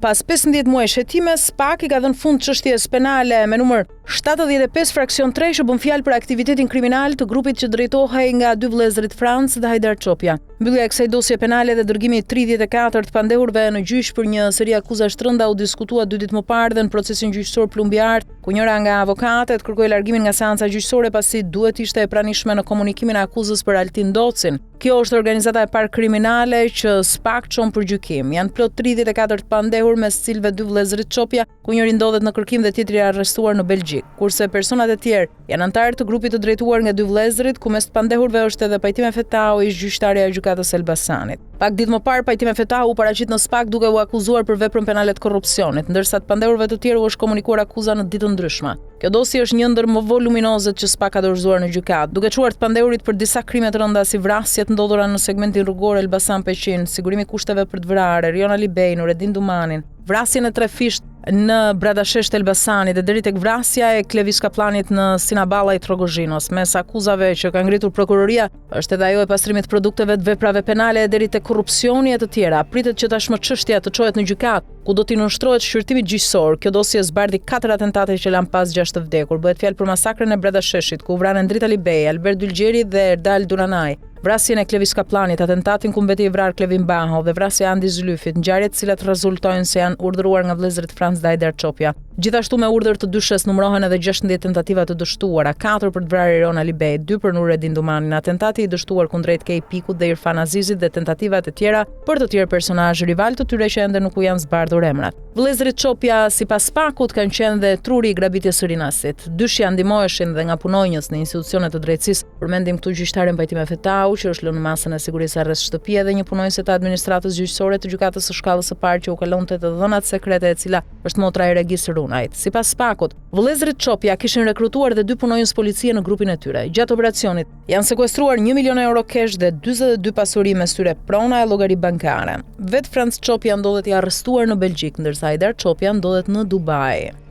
Pas 15 muajsh hetime, SPAK i ka dhënë fund çështjes penale me numër 75 fraksion 3 që bën fjalë për aktivitetin kriminal të grupit që drejtohej nga dy vëllezërit Franc dhe Hajdar Çopja. Mbyllja e kësaj dosje penale dhe dërgimi i 34 të pandehurve në gjyq për një seri akuzash të rënda u diskutua dy ditë më parë dhe në procesin gjyqësor Plumbi i Artë, ku njëra nga avokatet kërkoi largimin nga seanca gjyqësore pasi duhet të ishte e pranishme në komunikimin e akuzës për Altin Ndocin. Kjo është organizata e parë kriminale që SPAK çon për gjykim. Janë plot 34 të pandehur mes të cilëve dy vëllezërit Çopja, ku njëri ndodhet në kërkim dhe tjetri i arrestuar në Belgjikë. Kurse personat e tjerë janë anëtarë të grupit të drejtuar nga dy vëllezërit, ku mes të pandehurve është edhe Pajtime Fetahu, ish-gjyqtarja e gjykatës së Elbasanit. Pak ditë më parë, Pajtime Fetahu u paraqit në SPAK duke u akuzuar për veprën penale të korrupsionit, ndërsa të pandehurve të tjerë u është komunikuar akuza në ditë të ndryshme. Kjo dosje është një ndër më voluminozet që SPAK ka dorëzuar në gjykatë, duke çuar të pandehurit për disa krime të rënda si vrasje të ndodhura në segmentin rrugor Elbasan-Peqin, sigurimi i kushteve për të vrarë Erion Alibej, Nuredin Dumanin, vrasjen e trefishtë në Bradashesh të Elbasanit dhe deri tek vrasja e Klevis Kapllanit në Sinaballaj të Rrogozhinës. Mes akuzave që ka ngritur prokuroria Është edhe ajo e pastrimit të produkteve të veprave penale e deri te korrupsioni e të tjera. Pritet që tashmë çështja të çohet në gjykatë, ku do t'i nënshtrohet shqyrtimit gjyqësor. Kjo dosje zbardhi katër atentate që lanë pas 6 të vdekur. Bëhet fjalë për masakrën e Bradasheshit, ku u vranë Endrit Alibej, Albert Dylgjeri dhe Erdal Duranaj. Vrasjen e Klevis Kapllanit, atentatin ku mbeti i vrarë Klevin Baho dhe vrasja e Andi Zylyfit, ngjarje të cilat rezultojnë se janë urdhëruar nga vëllezërit Franc dhe Hajdar Çopja. Gjithashtu me urdhër të dyshes numërohen edhe 16 tentativa të dështuara, 4 për të vrarë Erion Alibej, 2 për Nuredin Dumanin, atentati i dështuar kundrejt Kej Pikut dhe Irfan Azizit dhe tentativat e tjera për të tjerë personazhe rivalë të tyre që ende nuk u janë zbardhur emrat. Vëllezërit Çopja, sipas SPAK-ut, kanë qenë dhe truri i grabitjes së Rinasit. Dyshja ndihmoheshin dhe nga punonjës në institucione të drejtësisë, Përmendim këtu gjyqtaren Pajtime Fetahu, që është lënë në masën e sigurisë arrest shtëpie dhe një punonjëse të administratës gjyqësore të gjykatës së shkallës së parë që u kalonte të dhënat sekrete e cila është motra e Regis Runajt. Sipas SPAK-ut, vëllezërit Çopja kishin rekrutuar dhe dy punonjës policie në grupin e tyre. Gjatë operacionit janë sekuestruar 1 milion euro cash dhe 42 pasuri mes tyre prona e llogari bankare. Vetë Franc Çopja ndodhet i arrestuar në Belgjikë, ndërsa Hajdar Çopja ndodhet në Dubai.